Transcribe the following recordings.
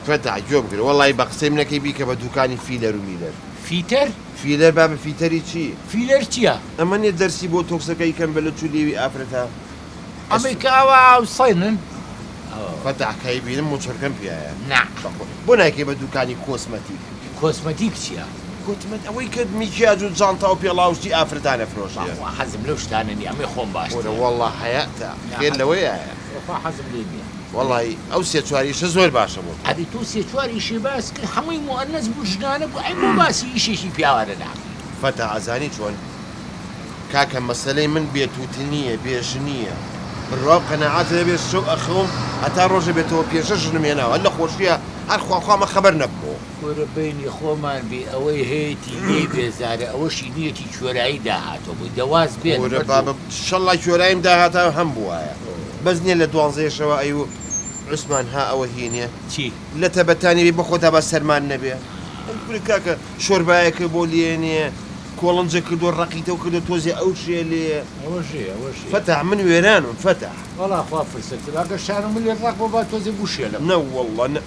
فەتاح گوێ بگرە وەڵی بە قسەی منەکەی بیکە بە دوکانی فیلەر و میلەر. فیتەر؟ فیلەر بابە فیتەری چی؟ فیلەر چیە؟ ئەمە نیە دەرسی بۆ تۆکسەکەی کەم بە لچ و لێوی ئافرەتە. ئەمەی کە ئاوا ئاوسێنن. فەتاح کەی بینم موچڕکەم پیایە. نا. بەخوا بۆ نایکەی بە دوکانی کۆسمەتیک؟ کۆسمەتیک چیە؟ کۆتمەت ئەوەی کە میکیاج و جانتا و پێڵاو شتی ئافرەتان ئەفرۆشێ. بەخوا حەزم لەو شتانە نیە ئەمەی خۆم باشترە. کورە وەڵا حەیاتە خێر لەوەیایە. بەخوا حەزم لێی نیە. وەڵایی ئەو سێ چوار ئیشە زۆر باشە بۆ تۆ. ئەرێ تۆ سێ چوار ئیشێ باس کرد هەمووی موئەنەس بوو ژنانە بوو ئەی بۆ باسی ئیشێکی پیاوانە ناکەی. فەتاح ئەزانی چۆن کاکە مەسەلەی من بێ توتنیە بێ ژنیە بڕوا و قەناعەت هەبێ شەو ئەخەوم هەتا ڕۆژە بێتەوە پێشە ژنم هێناوە هەر لە خۆشیە هەر خواخوامە خەبەر نەبمەوە. کورە بەینی خۆمان بی ئەوەی هەیەتی لێی بێزارە ئەوەشی نیەتی کوێرایی داهاتوە بۆی دە واز بێنە کورە مەردوو. بابە شەڵا کوێراییم داهاتا هەم بوایە بەس نیە لە دوانزەیەشەوە ئەی و عوسمان ها ئەوە هینێ چی؟ لەتە بەتانی بی بەخۆتا با سەرمان نەبێ کورە کاکە شۆربایەکە بۆ لێنێ کۆڵنجە کردوە ڕەقیتەو کردوە تۆزێ ئەو شێ لێ. ئەوەش هەیە ئەوەش هەیە. فەتاح من وێرانم فەتاح. وەڵا خوا فرسەتە با گەر شان و ملت ڕەق بۆ با تۆزێ بوشێلم. نەوەڵڵا نە.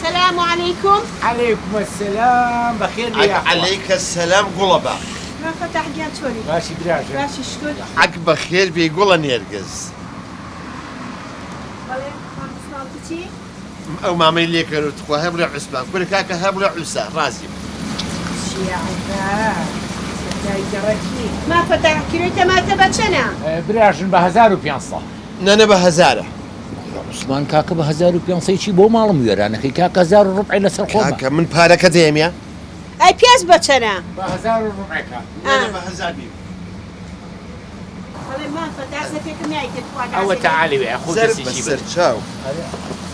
سلام علیکم. علیکم السلام بەخێر بێی عەک یاخوا. علیک السلام گوڵە باخ. مام فەتاح گیان چۆنی؟ باشی براژن. باشی شکر. عەک بەخێر بێی گوڵە نێرگز. بەڵێ مام عوسمان وتی چی؟ ئەو مامەی لێکەرو تخوا هەر بڵێ عوسمان کورە کاکە هەر بڵێ عوسا ڕازیم. چیە عەیبە پیاوی گەڕەکی. مام فەتاح کیلۆی تەماتە بە چەنە؟ براژن بە 1500. نەنە بە هەزارە. کورە عوسمان کاکە بە 1500 چی بۆ ماڵم وێرانەکەی کاکە هەزار و ڕوبعێ لەسەر خۆمە. کاکە من پارەکە دەیەمە. ئەی پیاز بە چەنە؟ بە هەزار و ڕوبعێکە. نەنە بە هەزار بی. ئەڵێ مام فەتاح زەرفێکم نایتێ تخوا ئەوە گازێکم. تەعالی وێ خۆ زەرف دەستێکی بەسەر بەرێ. چاو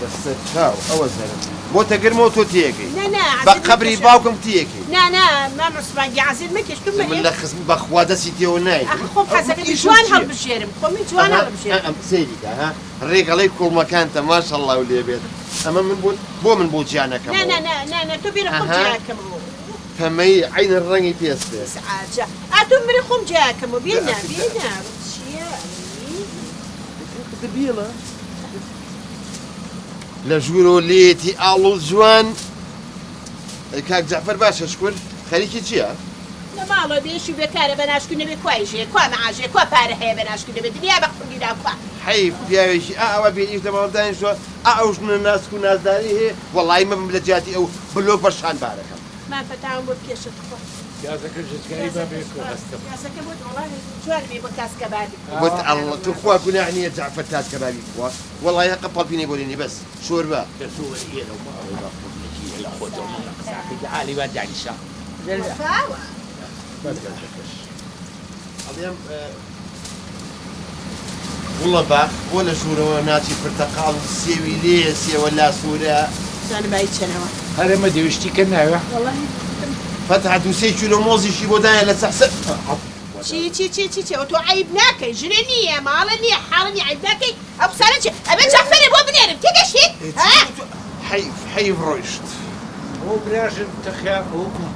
بەسەر چاو ئەوە زەرف بۆتە گرمەوە تۆ تێکەی نا نا بە عەزێت قەبری مەکێشە. باوکم تێکەی. نا نا مام عوسمان گیان عەزێت مەکێش تو من مەرێ. لە خزم بەخوا دەستی تێوە نایەت ئاخر خۆم ئەو حەزەکەم ئیشم جوان چییە؟ هەڵبژێرم خۆ من جوان ئەها هەڵبژێرم. ئەم سەیری کە ها ڕێگەڵەی کوڵمەکانتە ماشەڵڵاو لێ بێت ئەمە من بۆ بۆ من بۆ جیا نا نا نەکەمەوە نا نا نا تۆ بێرە خۆم ئەها جیاکەمەوە. پەمەیی عەینەن ڕەنگی پێست بێ. ئیزعاجە ئا تۆ مرێ خۆم جیاکەمەوە دە بێنە ئەخر دە بێنە چییە ئەی. دە بیڵە. لە ژوورەوە لێیەتی ئاڵ و جوان. ئەی کاک جەعفەر باشە شکور خەریکی چیە؟ لە ماڵەوە بێ ئیش و بێ کارە بە ناشکور نەبێ کوا ئیش هەیە کوا مەعاش هەیە کوا پارە هەیە بە ناشکور نەبێ دنیا بە قوڕ گیراو کوا. حەیف پیاوێکی ئا ئەوا بێ ئیش لە ماڵ دانیشتوە ئا ئەو ژنە ناسک و نازدارەی هەیە وەڵایی مەبم لە جیاتی ئەو بلۆک بە شان بارەکەم. مام فەتاوم بۆ بکێشە تخوا. پیازەکە ژچکایی با بێکۆ هەستم. پیازەکە بۆت وەڵا جوان بێ بۆ تاس کەبابی. وت اللە توخوا گوناح نیە جەعفەر تاس کەبابی بخوا وەڵایی هەقە پەڵپینەی بۆ لێنێ بەس شۆربا. دە تۆ وەرە ئێرە و ماڵێ با قورنەکی لە خۆتەوە من لە قساکەی عالی با دانیشە. وەفاوە. بەس پیازەکەش. ئەڵێم گوڵە باخ بۆ لە ژوورەوە ناچی پرتەقاڵ و سێوی لێیە سێوە لاسوورە. بزانە بایی چەنەوە. هەر ئەمە دەوێ شتی کە ناوێ. وەڵاهی گوتم. فەتح دوو سێ کیلۆ مۆزیشی بۆ دایە لە سەحسە. چی چی چی چی چی ئەوە تۆ عەیب ناکەی ژنە نییە ماڵە نییە حاڵە نییە عەیب ناکەی ئەو قسانە چیە ئەبێ جەعفەرێ بۆ بنێرم تێگەشتیت ها. حەیف حەیف ڕۆیشت. ئەوە براژن تەخیا ئەوە کوا.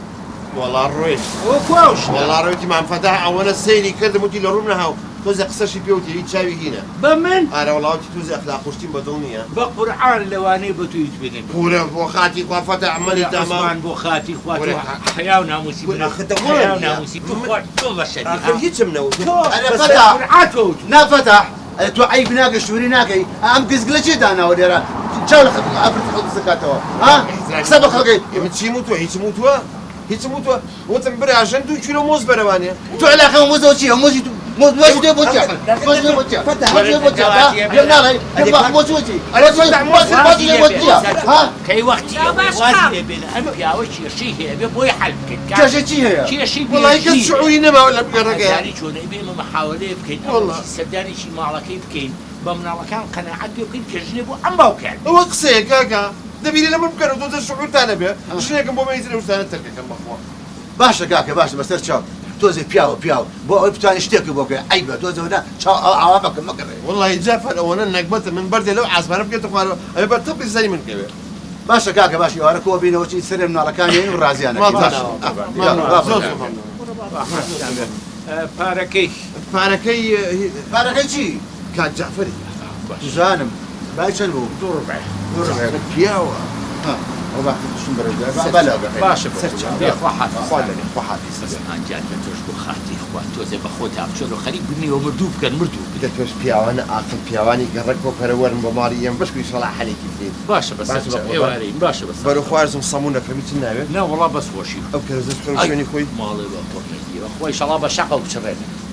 وەڵا ڕۆیشت. ئەوە کوا ئەو شتە. وەڵا ڕۆیتی مام فەتاح ئەوەنە سەیری کردم وتی لە ڕووم نەهاو تۆزێ قسەشی پێ وتی هیچ چاوی هینە. بە من؟ ئارە وەڵا وتی تۆزێ ئەخلاق و شتیم بە دڵ نییە. بە قورعان لەوانەیە بە تۆ هیچ پێ نەبێ. کورە بۆ خاتری خوا فەتاح مەلی کورە داماو. عوسمان بۆ خاتری خوا تۆ کورە حەیا و ناموسی کورە منە ئاخر حەیا و دەوڵەت نییە. ناموسی توخوا تۆ بەشەری ئاخر ها هیچم نەوتووە. تۆ ئەرێ بەسەر فەتاح قورعان تۆ وتووە. نا فەتاح ئەرێ تۆ عەیب ناکەی شووری ناکەی ئەم گزگلە چیە داناوە لێرە چاو لە خەڵک ئافرەتی خەڵک دزەکاتەوە ها قسە بە خەڵکەی. من چیم وتووە هیچم وتووە هیچم وتووە وتم براژن دوو کیلۆ مۆز بەرەوانێ. تۆ علاقە بە مۆزەوە چیە مۆزی تو مۆز مۆزی تۆ بۆ چیە مۆزی تۆ بۆ چیە مۆزی تۆ بۆ چیە ها پێم ناڵێی پێم باخ مۆزی بۆ چی ئەرێ فەتاح مۆز مۆزی تۆ بۆ چیە ها کەی وەختی جا ئەوەی باش وازی خاڵ. لێ بێنە ئەم پیاوە کێشەی هەیە ئەبێ بۆی حەل بکەین کاکە کێشەی چی هەیە کێشەی وەڵی کەس بێژنی هەیە شعوری نەماوە لەم گەڕەکەیا. ئەزانی چۆنە ئەبێ ئێمە محاوەلەیە بکەین ئەمە وەڵا. چی سەردانێکی ماڵەکەی بکەین بە مناڵەکان قەناعەت پێ بکەین کە ژنێ بۆ ئەم باوکیان ئەوە قسەیە کاکە دەبیرێ لە من بکەنەوە تۆزێ شعورتان هەبێ ژنێکم بۆ مەیتر ئەو شتانە تەرکەکەم بەخوا. باشە کاکە باشە بەسەر چاو تۆزێ پیاوە پیاو بۆ ئەوەی بتوانی شتێکت بۆ بکەی عەیبە تۆزێ وەنا چاو ئاوا ئاوا مەکە مەگەڕێ. وەڵاهی جەعفەر ئەوەنە نەگبەتە من بەردێ لەو عاسمانە بکەوێتە خوارەوە ئەبێ بەر تەپی سەری من بکەوێ. باشە کاکە باشە ئێوارە کۆ بینەوە چی سەرێ مناڵەکان یێن و ڕازیان ئەکەین ماڵتان باشە ئاوا یا مەمنون با زۆر بڕیار. زۆر مەمنون. پارەکەی. پارەکەی پارەکەی چی؟ کاک جەعفەری. بزانم. بای چەند بوو؟ دوو ڕبع. دوو ڕبع. پیاوە. ها ئەو باخی کوشتم بەرەو دوای با با لەگەڵ باشە بە سەر قوربان چاو. بێ خوا حافیز. خوا لەگەڵ خوا حافیز. بەس ئانجان لە تۆش بۆ خاتری خوا تۆزێ بە خۆتا بچۆرەوە خەریک بنیوە مردوو بکەن مردوو دە بکەن. تۆش پیاوانە ئاقڵ پیاوانی گەڕەک بۆ پەرە وەرن بۆ ماڵی ئێمە بەشکو ئیشەڵا حەلێکی بدەین. باشە بە سەر باشە بە چاو قوربان. ئێوارەین باشە بە سەر بەرەو چاو. خوارزم سەموون ئەکڕم هیچت ناوێ؟ نا وەڵا بەس خۆشی. ئەو کەرەزەش بخەرەوە ئەی شوێنی خۆی. ماڵێ بە قوڕ نەگیرا خوا ئیشەڵا بە شەقەو بچڕێنن.